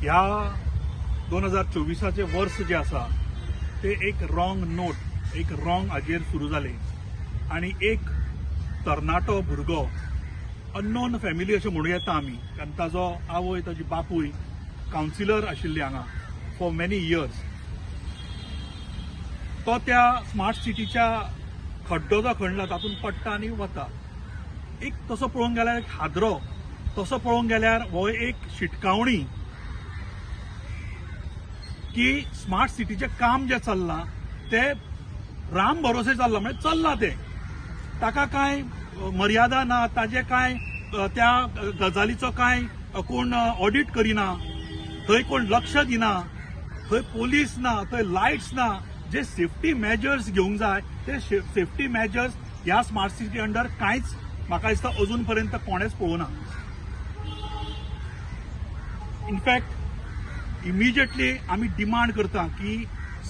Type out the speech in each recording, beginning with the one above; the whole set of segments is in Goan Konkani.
ह्या 2024आचें वर्स जें आसा तें एक रॉंग नोट, एक रॉंग हाजेर सुरू जालें आनी एक तरणाटो भुरगो, अननोन फॅमिली अशें म्हणूं येता आमी, कारण ताजो आवय, ताजी बापूय कावन्सिलर आशिल्ली हांगा फॉर मेनी इयर्स. तो त्या स्मार्ट सिटीच्या खड्डो जो खणला तातूंत पडटा आनी वता. एक तसो पळोवंक गेल्यार एक हादरो, तसो पळोवंक गेल्यार हो एक शिटकावणी की स्मार्ट सिटीचें काम जें चल्लां तें राम भरोसे चल्लां. म्हणजे चल्लां तें, ताका कांय मर्यादा ना, ताजें कांय त्या गजालीचो कांय कोण ऑडिट करिना, थंय कोण लक्ष दिना, थंय पोलीस ना, थंय लायट्स ना. जे सेफ्टी मेजर्स घेवंक जाय ते सेफ्टी मेजर्स ह्या स्मार्ट सिटी अंडर कांयच म्हाका दिसता अजून पर्यंत कोणेच पळोवना. इनफॅक्ट इमिजिएटली आमी डिमांड करता की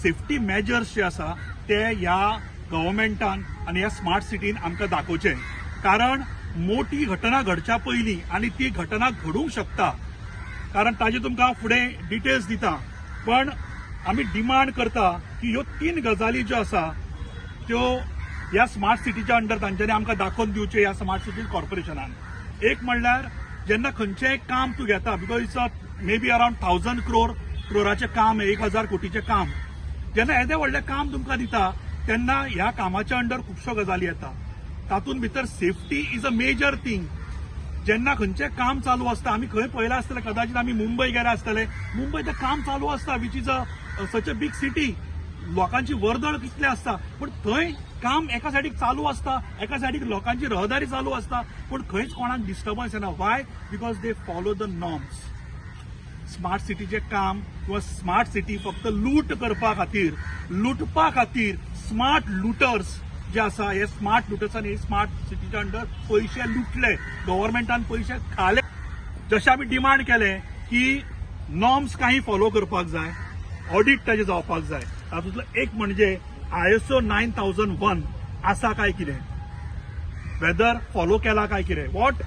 सेफ्टी मेजर्स जे आसा ते ह्या गव्हर्मेंटान आनी ह्या स्मार्ट सिटीन आमकां दाखोवचे, कारण मोठी घटना घडच्या पयलीं, आनी ती घटना घडूंक शकता, कारण ताजे तुमकां हांव फुडें डिटेल्स दिता. पण आमी डिमांड करता की ह्यो तीन गजाली ज्यो आसा त्यो ह्या स्मार्ट सिटीच्या अंडर तांच्यांनी आमकां दाखोवन दिवच्यो ह्या स्मार्ट सिटी कॉर्पोरेशनान. एक म्हणल्यार जेन्ना खंयचेंय काम तूं घेता, because it's a maybe around 1000 crore, क्रोराचें काम, 1000 कोटीचें काम, जेन्ना येदें व्हडलें काम तुमकां दिता तेन्ना ह्या कामाच्या अंडर खुबश्यो गजाली येता. तातूंत भितर safety is a major thing. जेन्ना खंयचें काम चालू आसता, आमी खंय पळयलां आसतलें, कदाचित आमी मुंबय गेले आसतले, मुंबय तें काम चालू आसता, which is a such a big city, लोकांची वर्दळ कितली आसता, पूण थंय काम एका सायडीक चालू आसता, एका सायडीक लोकांची रहदारी चालू आसता, पूण खंयच कोणाक डिस्टर्बन्स येना. Why? Because they follow the norms. Smart सिटीचें काम किंवा स्मार्ट सिटी फक्त लूट करपा खातीर, लुटपा खातीर. स्मार्ट लुटर्स जे आसा, हे स्मार्ट लुटर्सांनी स्मार्ट सिटीच्या अंडर पयशे लुटले, गव्हर्मेंटान पयशे खाले. जशें आमी डिमांड केले की नॉर्म्स काही फॉलो करपाक जाय, ऑडिट ताजें जावपाक जाय, तातूंतलो एक म्हणजे आयएसओ 9001 आसा काय कितें, वेदर फॉलो केला काय कितें. What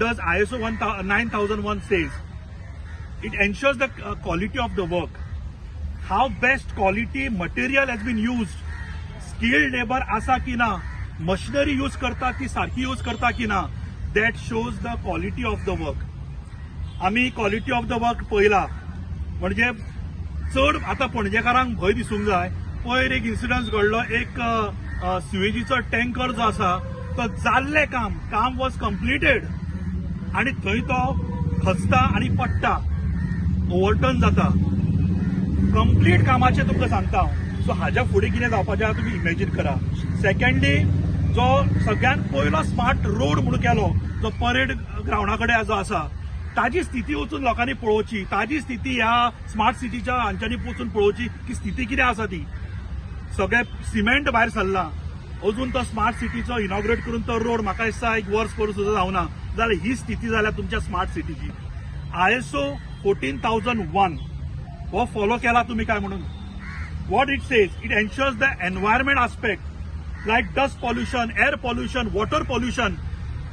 does ISO 9001 says? It ensures the quality of the work, how best quality material has been used, skilled labor आसा की ना, मशिनरी यूज करता ती सारकी यूज करता की ना. That shows the quality of the work. आमी क्वॉलिटी ऑफ the work पळयला म्हणजे चड आतां पणजेकारांक भंय दिसूंक जाय. पयर एक इन्सिडंट घडलो, एक सिवेजीचो टँकर जो आसा तो जाल्लें काम, काम वॉज कंप्लिटेड, आनी थंय तो खचता आनी पडटा, ओवरटर्न जाता. कंप्लीट कामाचें तुमकां सांगता हांव. सो हाज्या फुडें कितें जावपाचें आहा तुमी इमेजीन करा. सेकंडली, जो सगळ्यात पयलो स्मार्ट रोड म्हणून केलो, जो परेड ग्रावंडा कडेन जो आसा, ताजी स्थिती वचून लोकांनी पळोवची. ताजी स्थिती ह्या स्मार्ट सिटीच्या हांच्यांनी वचून पळोवची की स्थिती कितें आसा ती. सगळे सिमेंट भायर सरला, अजून तो स्मार्ट सिटीचो इनॉग्रेट करून तो रोड म्हाका दिसता एक वर्स करून सुद्दां जावना जाल्यार ही स्थिती जाल्या तुमच्या स्मार्ट सिटीची. आयएसओ 14001 हो फॉलो केला तुमी काय म्हणून. What it says? It ensures the environment aspect like dust pollution, air pollution, water pollution,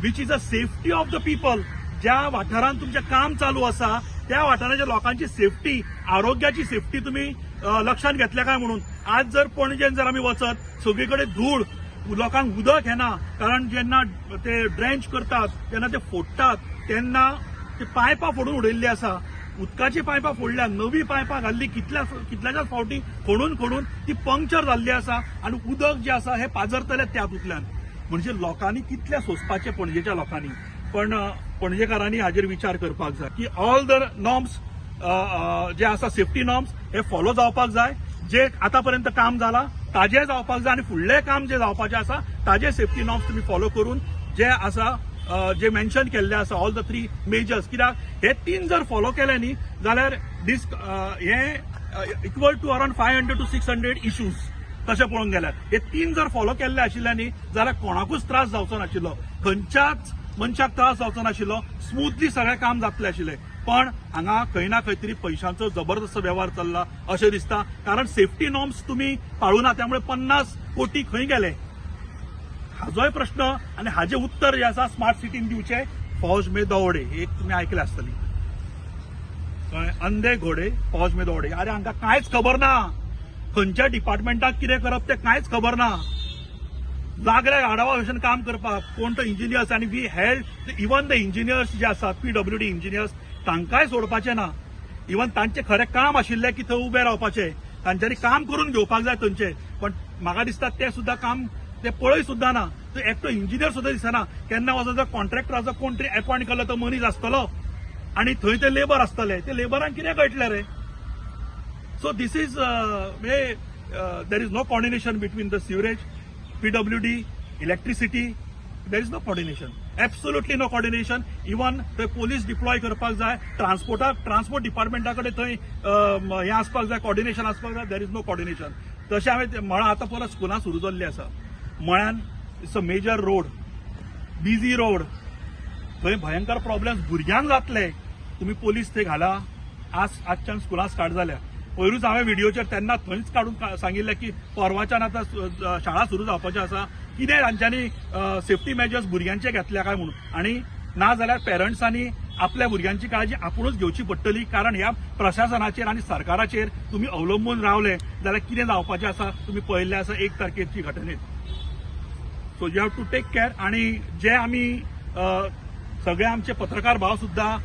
which is a safety of the people. ज्या वाठारांत तुमचें काम चालू आसा त्या वाठाराच्या लोकांची सेफ्टी, आरोग्याची सेफ्टी तुमी लक्षात घेतल्या काय म्हणून. आज जर पणजेन जर आमी वचत, सगळी कडेन धूळ, लोकांक उदक येना, कारण जेन्ना ते ड्रेंच करतात तेन्ना ते फोडटात, तेन्ना ते पायपां फोडून उडयल्ली आसा. उदकाची पायपां फोडल्या, नवी पायपां घाल्ली, कितल्या कितल्याच्याच फावटी खणून खणून ती पंक्चर जाल्ली आसा आनी उदक जें आसा हें पाजरतलें त्यातूंतल्यान. म्हणजे लोकांनी कितलें सोंसपाचें पणजेच्या लोकांनी? पण पणजेकारांनी हाजेर विचार करपाक जाय की ऑल the norms जे आसा, सेफ्टी नॉर्म्स, हे फॉलो जावपाक जाय. जे आतां पर्यंत काम जाला ताजे जावपाक जाय आनी फुडलें काम जे जावपाचें आसा ताजे सेफ्टी नॉर्म्स तुमी फॉलो करून जे आसा, जे मेन्शन केल्ले आसा, ऑल the three measures. कित्याक हे तीन जर फॉलो केले न्ही जाल्यार दीस हे equal to around 500 to 600 issues. तशें पळोवंक गेल्यार हे तीन जर फॉलो केल्ले आशिल्ले न्ही जाल्यार कोणाकूच त्रास जावचो नाशिल्लो, खंयच्याच मनशाक त्रास जावचो नाशिल्लो, स्मुथली सगळें काम जातलें आशिल्लें. पण हांगा खंय ना खंय तरी पयशांचो जबरदस्त वेव्हार चल्ला अशें दिसता, कारण सेफ्टी नॉर्म्स तुमी पाळुना. त्यामुळे 50 कोटी खंय गेले हाजोय प्रश्न आनी हाजें उत्तर जें आसा स्मार्ट सिटीन दिवचें. फौज में दौडे एक तुमी आयकलें आसतली. कळ्ळें? अंधे घोडे फौज में दौडे. अरे, हांकां कांयच खबर ना. खंयच्या डिपार्टमेंटाक कितें करप तें कांयच खबर ना. लागले आडावा भशेन काम करपाक. कोण तो इंजिनियर्स आनी we held even the engineers जे आसात, पीडब्ल्यूडी इंजिनियर्स, तांकांय सोडपाचें ना. इवन तांचें खरें काम आशिल्लें की थंय उबे रावपाचें, तांच्यांनी काम करून घेवपाक जाय थंयचें. पण म्हाका दिसता तें सुद्दां काम ते पळय सुद्दां ना. तो एकटो इंजिनियर सुद्दां दिसना. केन्ना वचो जर कॉन्ट्रॅक्टराचो कोण तरी अपॉयंट केल्लो तो मनीस आसतलो आनी थंय ते लेबर आसतले. ते लेबरांक कितें कळटलें रे? सो this is म्हणजे there is no coordination between the sewerage, PWD, electricity. There is no coordination, absolutely no coordination. Even थंय पोलीस डिप्लॉय करपाक जाय, ट्रान्सपोर्टाक, ट्रान्सपोर्ट डिपार्टमेंटा कडेन थंय हें आसपाक जाय, कॉर्डिनेशन आसपाक जाय. There is no coordination. तशें हांवें मळा आतां परत स्कुलां सुरू जाल्लीं आसा. मळ्यान it's a major road, busy road. थंय भयंकर प्रॉब्लेम्स भुरग्यांक जातले. तुमी पोलीस थंय घाला. आज आजच्यान स्कुलां स्टार्ट जाल्या. पयरूच हांवें व्हिडिओचेर तेन्ना थंयच काडून सांगिल्लें की परवाच्यान आतां शाळा सुरू जावपाची आसा, कितें तांच्यांनी सेफ्टी मेजर्स भुरग्यांचे घेतल्या काय म्हणून. आनी ना जाल्यार पेरंट्सांनी आपल्या भुरग्यांची काळजी आपुणूच घेवची पडटली, कारण ह्या प्रशासनाचेर आनी सरकाराचेर तुमी अवलंबून रावले जाल्यार कितें जावपाचें आसा तुमी पळयल्लें आसा 1 तारखेची घटनेत. So you have to take care. आणि जे आमी सगळे आमचे पत्रकार भाव सुद्धा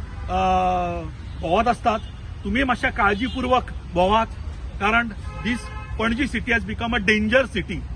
भोंवत असतात, तुम्ही मातशा काळजीपूर्वक भोवात, कारण this Panaji city has become a danger city.